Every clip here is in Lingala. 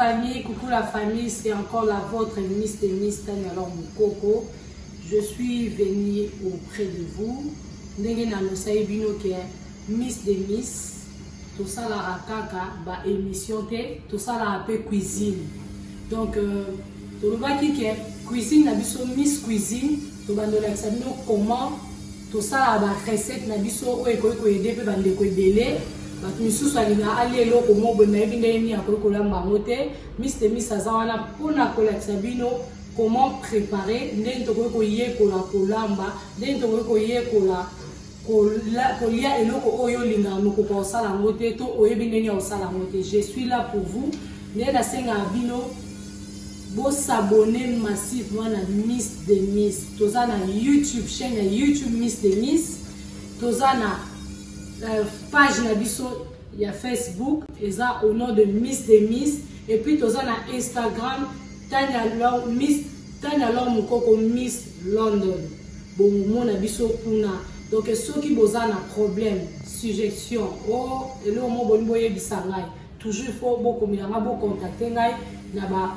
famille, coucou la famille, c'est encore la vôtre Miss de Miss Tania alors Mukoko. Je suis venue auprès de vous. Ndenge na nosai bino ke Miss de Miss tosalaka kaka ba émission te, tosalaka pe cuisine. Donc euh, tolobaki ke cuisine na biso Miss Cuisine tobandolakisa bino comment Tosalaka ba recette na biso oyo ekoki ko aider pe ba ndeko ebele. Bato misusu alingaka alia eloko moko boye mais ayebi ndenge nini akoki kolamba yango te. Miss de Miss aza wana pona kolakisa bino comment preparer, ndenge tokoki koyekola kolamba, ndenge tokoki koyekola kolia eloko oyo olingaka mais okoka kosala yango te to oyebi ndenge ya kosala yango te. Je suis là pour vous. Ndenge nasengaka bino Bo s'abonner massivement na Miss de Miss. Toza na YouTube, chaîne ya YouTube Miss de Miss. Toza na euh, page na biso ya Facebook eza au nom de Miss de Miss et puis toza na Instagram Tania Lor Miss Tania Lor Mukoko Miss London. Bomona biso kuna. Donc soki boza na problème, suggestion, oh eloko moko bolingi boyebisa ngai toujours il faut bokomela ngai bocontacte ngai na ba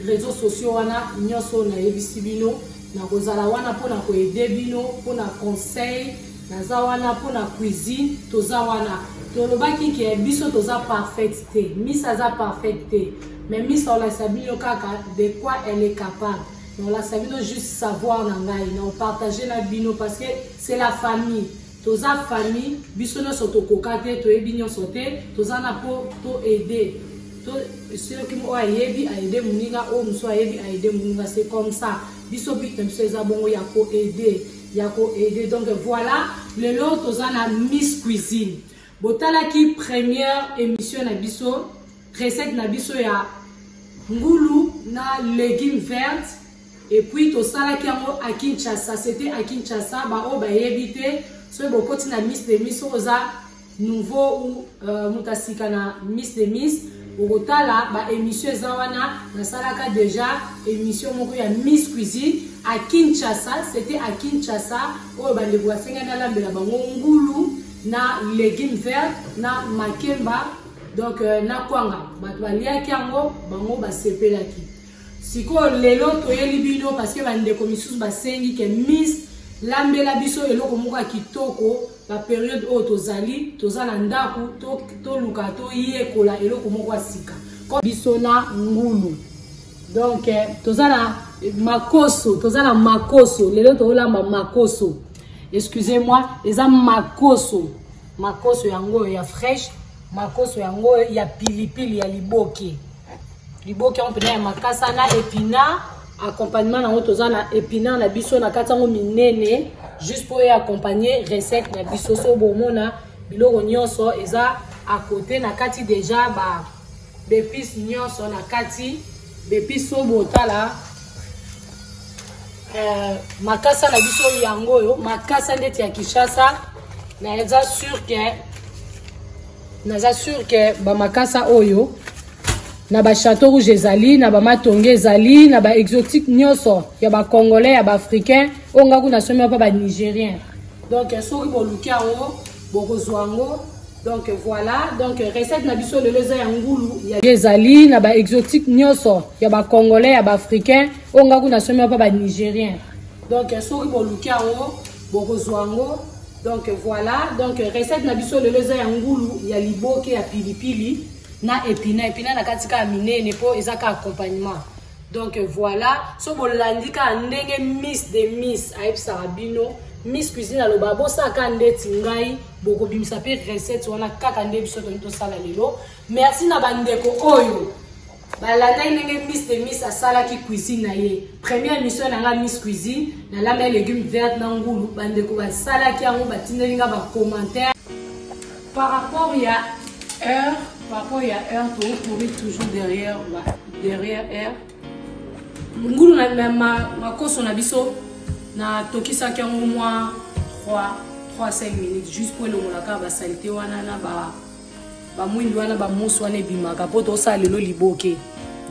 réseaux sociaux wana nyonso nayebisi bino nakozala wana mpona koede bino mpona conseil naza wana mpona cuisine toza wana tolobaki ke biso toza parfaite te miss aza parfaite te mais miss aolakisa bino kaka de quoi elle est capable naolakisa bino juste savoir na ngai na opartage na bino parce que c'est la famille Toza famille, biso nionso tokoka te, toyebi nionso te, toza na po to aider. To soki oyo ayebi a aider moninga, oyo mosusu ayebi a aider moninga, c'est comme ça. Biso but na biso eza bongo ya ko aider, ya ko aider. Donc voilà, lelo toza na Miss Cuisine. Botalaki première émission na biso, recette na biso ya ngulu na légumes vertes. Et puis tosalaki yango à Kinshasa, c'était à Kinshasa, ba oyo bayebi te, soki bokoti na Miss de Miss soki oza nouveau ou euh, moto asika na Miss de Miss, okotala ba émission eza wana, nasalaka déjà émission moko ya Miss Cuisine à Kinshasa, c'était à Kinshasa, oyo bandeko basengaki nalambela bango ngulu na légumes verts na makemba donc euh, na kwanga, bato baliaki yango, bango basepelaki. Sikoyo lelo toyeli bino parce que bandeko misusu basengi ke Miss lambela biso eloko moko ya kitoko ba periode oyo tozali toza na ndako toluka to toyekola eloko moko ya sika biso na ngulu donc eh, toza na makoso toza na makoso lelo tolamba makoso excusez moi eza makoso makoso yango oyo ya fraîche makoso yango oyo ya pilipili ya liboke liboke yango mpena ya makasa na epinard accompagnement nango toza na epinard na biso na kati yango minene juste mpo e accompagne recette na biso so bomona biloko nyonso eza à côté na kati déjà ba bepice nyonso na kati bepice so botala euh, makasa na biso yango oyo makasa ndeti ya kinshasa naza sur ke naza sur ke bamakasa oyo na ba chateau rouge ezali na ba matonge ezali na ba exotique nyonso ya ba congolais ya ba africain oyo nga kuna somi mpa ba nigérien donc soki boluki yango bokozwa yango donc voilà donc recette na biso lelo eza ya ngulu ya ezali na ba exotique nyonso ya ba congolais ya ba africain oyo nga kuna somi mpa ba nigérien donc soki boluki yango bokozwa yango donc voilà donc recette na biso lelo eza ya ngulu ya liboke ya pilipili na epina epina na kati kaka minene mpo eza kaka accompagnement donc voilà so bolandi kaka ndenge miss de miss ayebisaka bino miss cuisine aloba bosala kaka ndeti ngai bokobimisa mpe recette wana kaka nde biso toni tosala lelo merci na bandeko oyo balandaki ndenge miss de miss asalaki cuisine na ye première émission na ngai miss cuisine nalambaki légume verte na ngulu bandeko basalaki yango batindeli ngai bacommentaire Par rapport ya heure, par rapport ya heure tokokuri toujours derrière derrière heure ngulu na ma, makoso na biso natokisaki yango mwa 3 3 5 minutes juste mpo elongola kaka basalite wana na ba bamwindu wana bamosi wana ebimaka mpo tosala lelo liboke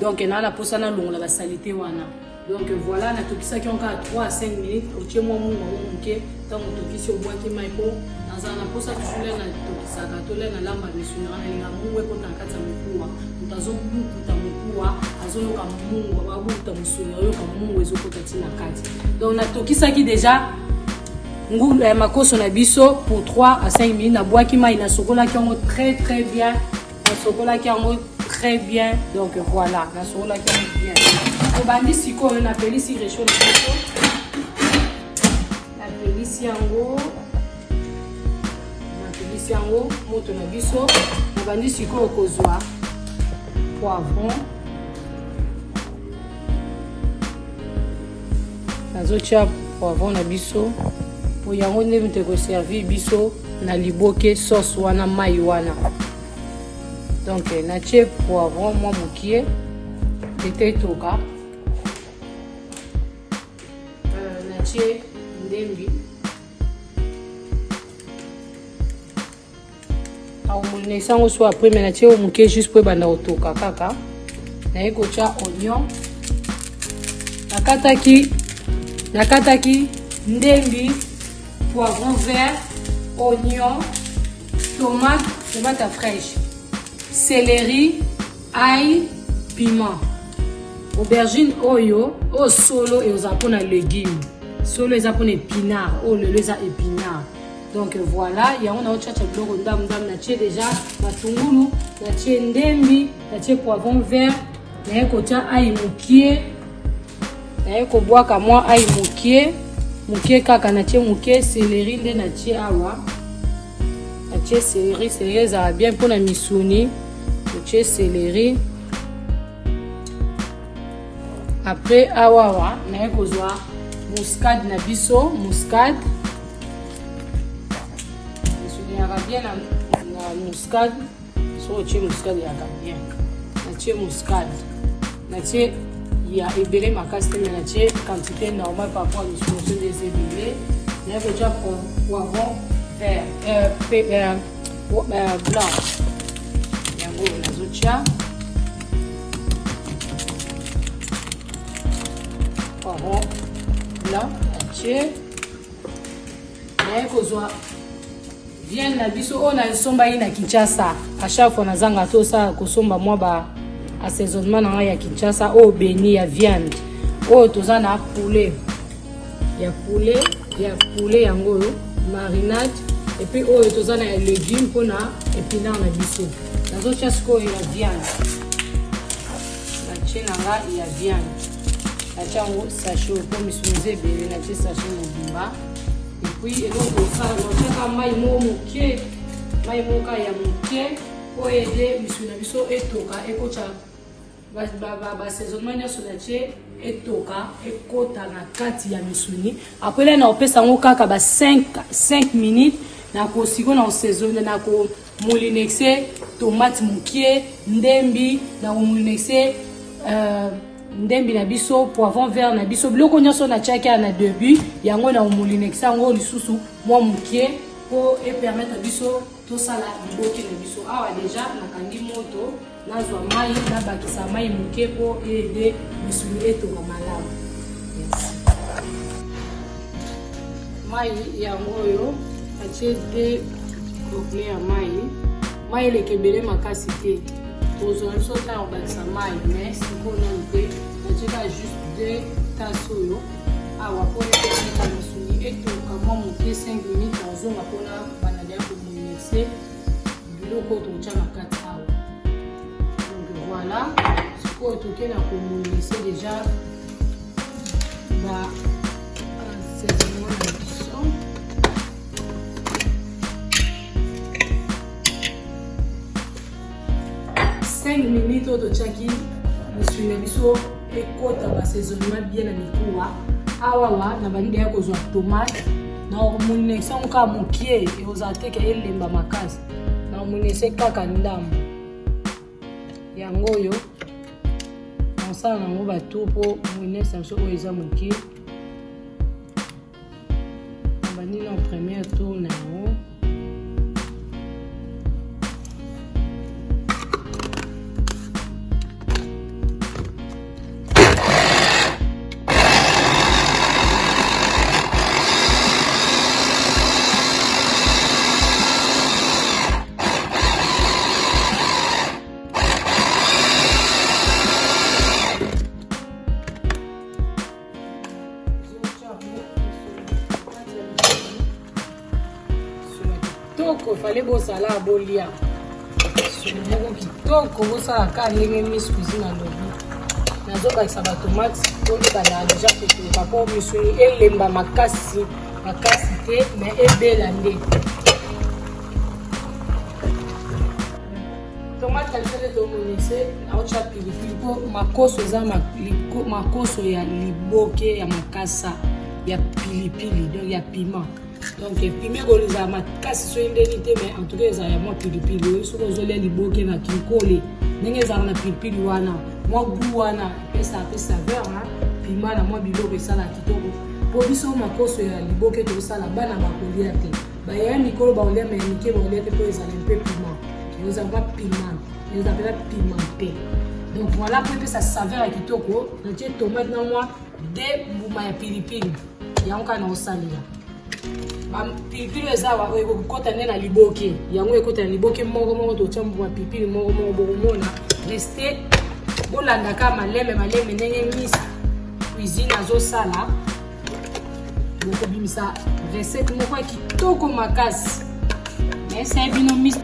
donc naa na mposa nalongola basalite wana. Donc voilà, natokisaki yango kaka 3 à 5 minutes. Otie mwa mungwa mwa moke ntango otokisi, obwaki mai, mpo nazala na mposa toujours le natokisaka to le nalamba misuni nanga, nalinga mungwa ekota na kati ya mokuwa. Moto azobukuta mokuwa, azoyoka mungwa, abukuta mosuni, ayoka mungwa ezokota ti na kati. Donc natokisaki déjà ngulu ya makoso na biso pour 3 à 5 minutes. Nabwaki mai, nasokolaki yango très très bien, nasokolaki yango très bien. Donc voilà, nasokolaki yango bien. Tobandi sikoyo, napelisi réchaud na biso, napelisi yango, napelisi yango moto na biso. Nabandi sikoyo kozwa poivron, nazotia poivron na biso po yango nde moto ekoservir biso na liboke sauce wana, mai wana. Donc natie poivron mwa mokie ete etoka. Natie ndembi, akomolinesa yango so après, me natie oyo moke juste po ebanda kotoka kaka. Naye kotya oignon. Nakataki ndembi, poivron vert, oignon, tomate, tomate fraîche, céleri, ail, piment, aubergine. Oyo solo ezala mpona légume, solo eza mpona épinard, oyo lelo eza épinard. Donc voilà, yango naotiatia biloko ndamu ndamu. Natie déjà matungulu, natie ndembi, natie poivron vert, naye kotia ail mokie, naye kobwaka mwa ail mokie mokie kaka, natie mokie. Céleri nde natie awa, natie céleri. Céleri ezala bien mpona misuni, otie céleri. Après awawa naye kozwa muscade na biso. Muscade, misuni yaka bien na muscade. Soki otie muscade, yaka bien. Natie muscade, natie ya ebele makasi te, me natie quantité normale par rapport à misuni so nde eza ebele. Naye kotia poivron vert, blanc, yango oyo nazotia poivron blanc, natie. Naye kozwa viande na biso oyo nasombaki na Kinshasa. A chaque fois nazanga tosala kosomba mwa ba assaisonnement na ngai ya Kinshasa. Oyo beni ya viande, oyo toza na poulet, ya poulet, ya poulet yango oyo marinade. Et puis oyo toza na ya légume mpona épinard na biso. Nazotia sikoyo ya viande, natie na nga ya viande, natia yango sachet oyo mpo misuni eza ebele, natie sachet mobimba. Et puis eloko osala, naotiaka mai moko moke, mai moko ya moke oyo ede misuni na biso etoka, ekotya basaisonnement nyonso natie, etoka, ekota na kati ya misuni. Après la na opesa yango kaka ba 5 minutes, nakosiko na kosaisonne, na komoulinexe tomate mokie, ndembi, na komoulinexe ndembi na biso, poivron vert na biso, biloko nyonso natiaki ya na début yango, na komoulinexe yango lisusu mwa mokie mpo epermettre biso tosala liboke na biso. Awa déjà nakangi moto, nazwa mai, nabakisa mai moke mpo ede misuni etoka malamu. Mai yango oyo atie 2 gobelet ya mai. Mai eleka ebele makasi te, tozwa biso ntango kobakisa mai, mais sikoyo nanu te. Natie kaka juste 2 tasse oyo awa mpo epermettre misuni etoka mwa moke 5 minutes. Nazonga mpona bandanda ya komoulinexe biloko oyo tokotya na kati awa. Donc voilà, sikoyo toke na komoulinexe déjà ba assaisonnement na biso. 5 minutes oyo totiaki misuni na biso ekota basaisonnement bien na mikuwa. Awawa na bandi deya kozwa tomate na komolinese yango kaka mokie, ekozala teke elemba makasi. Na komolinese kaka ndambo yango oyo, nasala nango batour mpo molinese na biso oyo eza mokie. Nabandi na première tour na yango. kitoko, fale bozala bolia misuni moko kitoko, bosala kaka ndenge Miss Cuisine alobi. Nazobakisa batomate mpo ebandaka deja kotoloka, mpo misuni elemba makasi makasi te, mais ebela nde. Tomate na biso nde tomonise, naotya pilipili mpo makoso eza makoso ya liboke ya makasa ya pilipili, donc ya piment. Donc piment ekolizala makasi soki ndeni te, mais en tout cas ezala ya mwa pilipili oyo. Soki ozolia liboke na kinkole, ndenge ezalaka na pilipili wana, mwa goût wana epesaka mpe saveur piment na mwa biloko esalaka kitoko. Mpo biso makoso ya liboke tozosala, bana bakolia te, bayaya mikolo bakolia, ma ya mike bakolia te, mpo ezala mpe piment, ezala mwa piment, ezala mpenza pimenté. Donc voilà, mpo epesa saveur ya kitoko, natie tomate na mwa de mbuma ya pilipili. Yango kaka na kosalela bapilipili oyo eza awa, ekokota nde na liboke. Yango ekota na liboke moko moko, totya mbuma pilipili moko moko. Bokomona, reste bolandaka maleme maleme ndenge Miss Cuisine azosala, bokobimisa recette moko ya kitoko makasi. Nayesai bino Miss.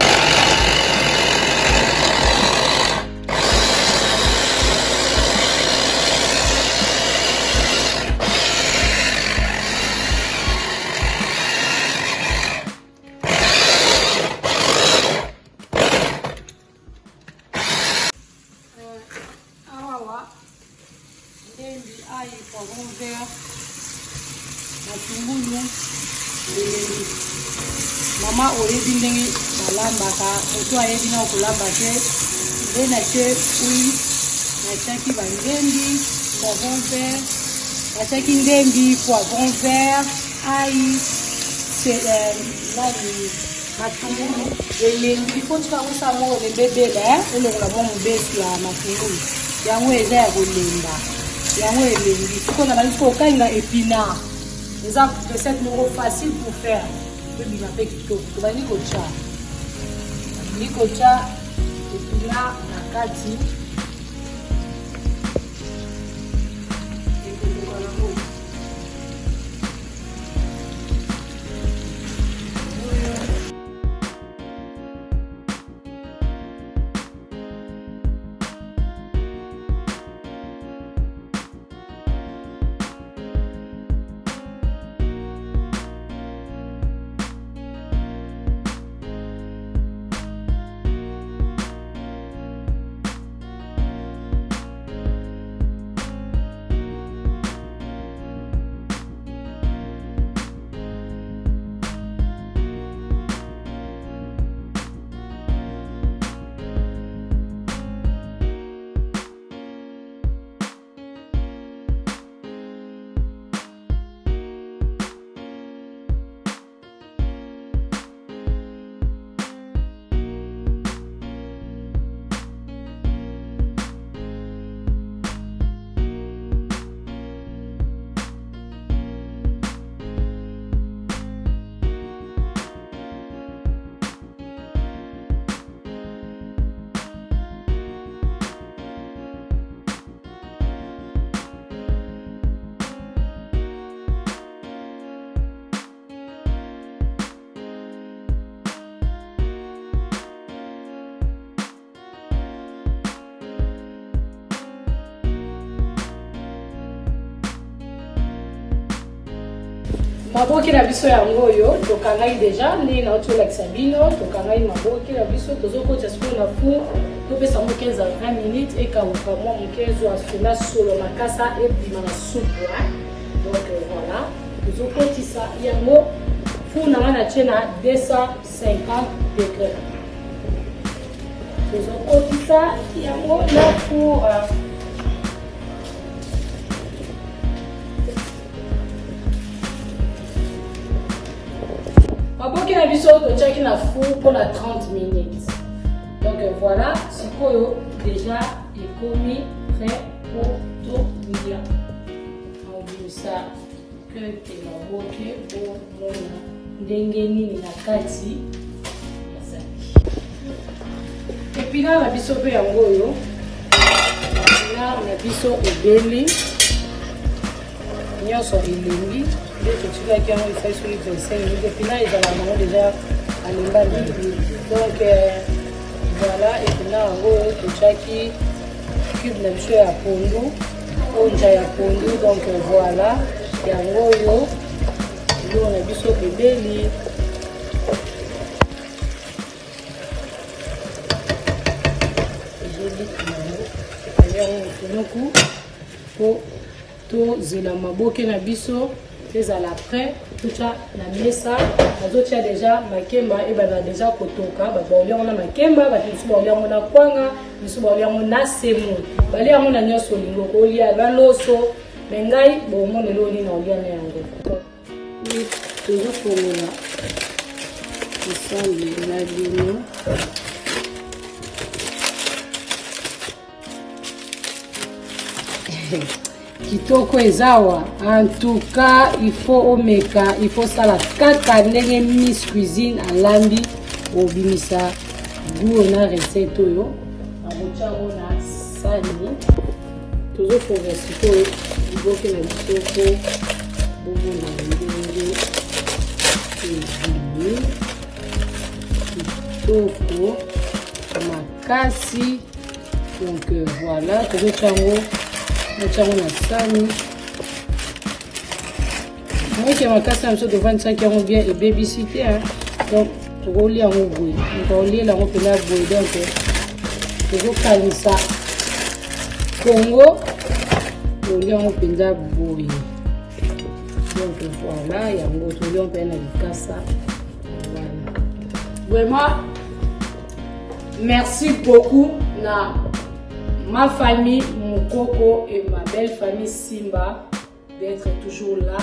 Awawa ndembi, ail, poivron vert, matungulu elembi. Mama oyebi ndenge balambaka, moto ayebi na kolamba te. Nde natie huile, natiaki bandembi, poivron vert, natiaki ndembi, poivron vert, ail, nani, matungulu elembi. Ifo tika yango sala moko elemba, ebela, elongola mwa mobesu ya matungulu. Yango eza ya kolemba, yango elembi. Sikoyo na bandi kokalinga épinard. Eza recette moko facile pour faire, ebima mpe kitoko. Tobandi kotya, bandi kotya épinard na kati. Ekokoka nango. Maboke na biso yango oyo tokangaki deja, ndenge nauti olakisa bino, tokangaki maboke na biso. Tozokotisa sikoyo na four, topesa yango 15 à 20 minutes, ekauka mwa moke, ezwa sona solo makasa, ebima na supu. Donc voilà, tozokotisa yango four na nga, natie na 250 degré. Tozokotisa yango na four. Maboke na biso totiaki na four mpona 30 minutes. Donc voilà, sikoyo déjà ekomi prêt po tolia. Obimisa keke maboke, bomona ndenge nini na kati ezali. Épinard na biso mpe yango oyo, épinard na biso ebeli nyonso, elembi nde totikaki yango esali soki 25 minutes. Épinard ezalaka nango déjà. Alemba mingi. Donc voilà, epinard yango totiaki cube na biso ya pondu, onja ya pondu. Donc voilà, yango oyo biloko na biso ebeli. Ezoli yango, yango mofunuku mpo tozela maboke na biso ezala prêt, totya na mesa. Nazotya deja makemba, ebanda deja kotoka. Bato baolia yango na makemba, bato mosusu baolia yango na kwanga, mosusu baolia yango na semo, balia yango na nyonso. Olingi okolia na loso, me ngai bomona eloko nini naolia na yango. Tozofongola ensemble na bino. Kitoko ezawa. En tout cas, il faut omeka, il faut sala kaka ndenge Miss Cuisine alambi, obimisa goût na recette oyo. Nakotia yango na sani. Tozofonga sikoyo liboke na biso mpo bomona ndenge ebimi kitoko makasi. Donc voilà, tozotia yango, natia yango na sani. Moke makasi na biso, tovandisaki yango bien, ebebisi te. Donc tokolia yango boye, moto akoliela yango mpena boye. Donc tozokanisa Kongo, tolia yango mpenza boye. Donc voilà, yango tolia yango mpenza na likasa. Voilà, vraiment merci beaucoup na ma famille Mukoko et ma belle famille Simba d'être toujours là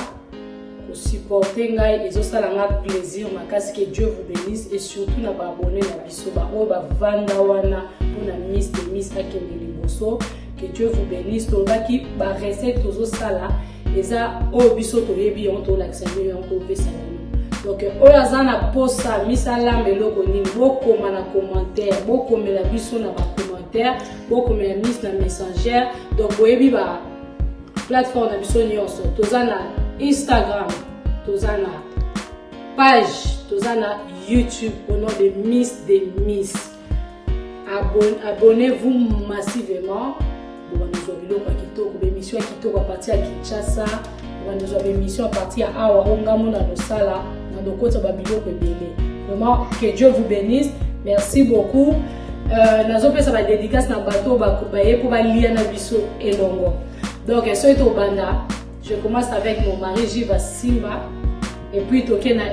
kosupporter ngai. Ezosala nga plaisir makasi. Que Dieu vous bénisse, et surtout na baabonné na biso, baoyo bavanda wana mpona Miss de Miss akende liboso. Que Dieu vous bénisse. Tolobaki barecette tozosala eza oyo biso toyebi yango, tolakisa bino yango, topesa bino. Donc oyo aza na posa Miss alamba eloko nini, bokoma na commentaire, bokomela biso na bacommentaire, bokomela Miss na Messenger. Donc boyebi ba plateforme na biso nyonso: toza na Instagram, toza na page, toza na YouTube au nom de Miss de Miss. Abonnez-vous massivement. Bobanozwa biloko ya kitoko, baémission ya kitoko à partir ya Kinshasa, bobanozwa baémission à partir ya awa o ngambo na losala na dokota babiloko ebele. Vraiment, que Dieu vous bénisse. Merci beaucoup. Nazopesa badédicace na bato baye mpo balia na biso elongo. Donc soki tobanda, je commence avec mon mari Jiva Simba, et puis toke na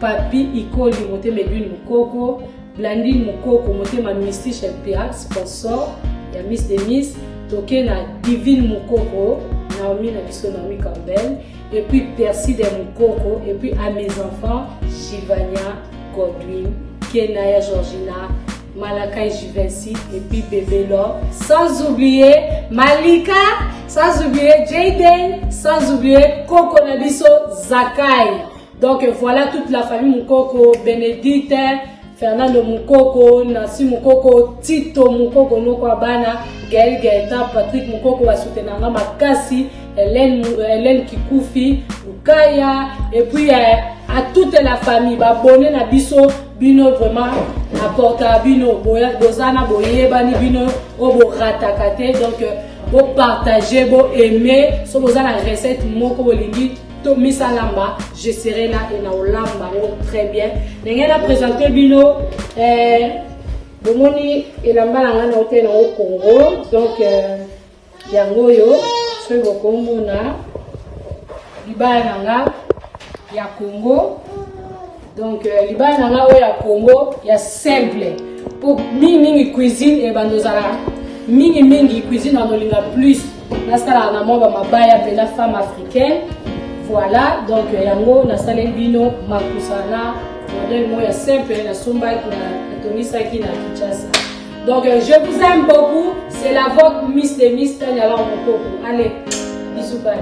Papi Ikoli, motema Edwin Mokoko, Blandine Mokoko, motema Mystiche Mpia, sponsor ya Miss de Miss. Toke na Divine Mokoko, Naomi na biso, Naomi Campbell, et puis Percy de Mokoko, et puis à mes enfants Jivania, Godwin, Kenaya, Georgina, Malakai, Juvency, et puis Bébé Love, sans oublier Malika, sans oublier Jaden, sans oublier Coco Nabiso Zakai. Donc voilà toute la famille Mukoko, Bénédicte, Fernando Mukoko, Nancy Mukoko, Tito Mukoko, Noko Abana, Gaël Gaëtan, Patrick Mukoko, basoutenanga makasi, Hélène, Hélène Kikufi, Lukaya, et puis à toute la famille, babonné na biso, bino vraiment apporta bino, bozana boyebani bino, oyo borataka te. Donc bopartage, boaime. So boza na recette moko bolingi to Miss alamba, je serai là et na olamba yango très bien. Ndenge na présente bino, bomoni elamba na ngai na ote nango Congo. Donc yango oyo, soki bokomona libaya na nga ya Congo. Donc libaya na nga oyo ya Congo ya simple, po mingimingi cuisine ebanda ozala mingimingi cuisine nanolinga plus nasalaka na mwa bamabaya mpena femme africaine. Voilà, donc yango nasaleli bino makusa na modèle moko ya simple nasombaki, natongisaki na Kinshasa. Donc je vous aime beaucoup. C'est la vôtre Miss de Miss Tanya Mokoko. Allez, bisous, bye.